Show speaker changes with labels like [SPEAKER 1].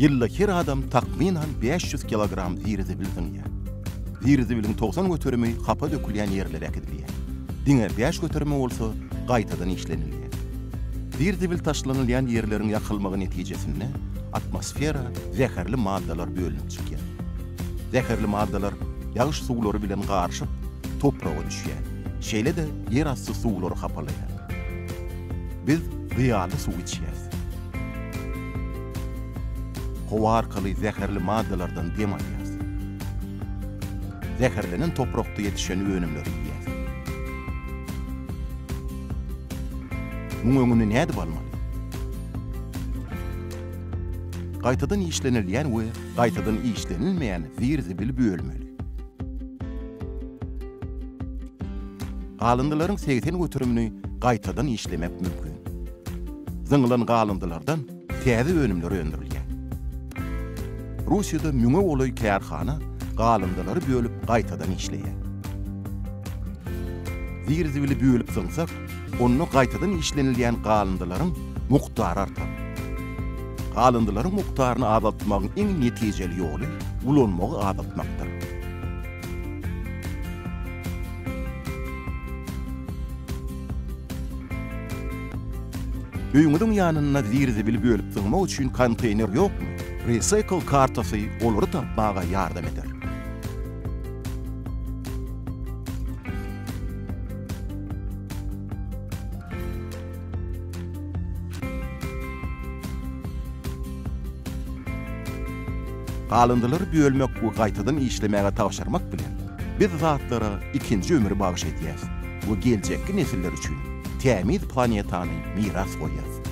[SPEAKER 1] Ýylda her adam takmynan 500 kilogram zir-zibil zyňýar. Zir-zibiliň 90 göterimi hapa dökülýän ýerlere äkidilýär. Diňe bäş göterimi bolsa gaýtadan işlenilýär. Zir-zibil taşlanylýan ýerleriň ýakylmagy netijesinde atmosfera zäherli maddalar bölünip çykýar. Zäherli maddalar ýagyş suwlary bilen garyşyp, topraga düşýär. Şeýle-de ýerasty suwlary hapalaýar. Biz zyýanly suw içýäris. Howa arkaly zäherli maddalardan dem alýarys. Zäherlenen toprakda ýetişen önümleri iýýäs. Muň öňüni nädip almaly? Gaýtadan işlenilýän we gaýtadan işlenilmeýän zir-zibil bölmeli. Galyndylaryň 80 göterimini gaýtadan işlemek mümkin. Zyňylan galyndylardan täze önümler öndürilýär. Russiýada müňe golaý kärhana galyndylary bölüp gaýtadan işleýär. Zir-zibili bölüp zyňsak, onda gaýtadan işlenilýän galyndylaryň mukdary artar. Galyndylaryň mukdaryny azaltmagyň iň netijeli ýoly ulanmagy azaltmakdyr. Öýüňiziň ýanynda zir-zibil bölüp zyňmak üçin konteýner ýokmy? Recycle kartasy olary tapmaga ýardam eder. Galyndylary bölmek we gaýtadan işlemäge tabşyrmak bilen, biz zatlara ikinji ömür bagyş edýäris we geljekki nesiller üçin tämiz planetany miras goýýarys.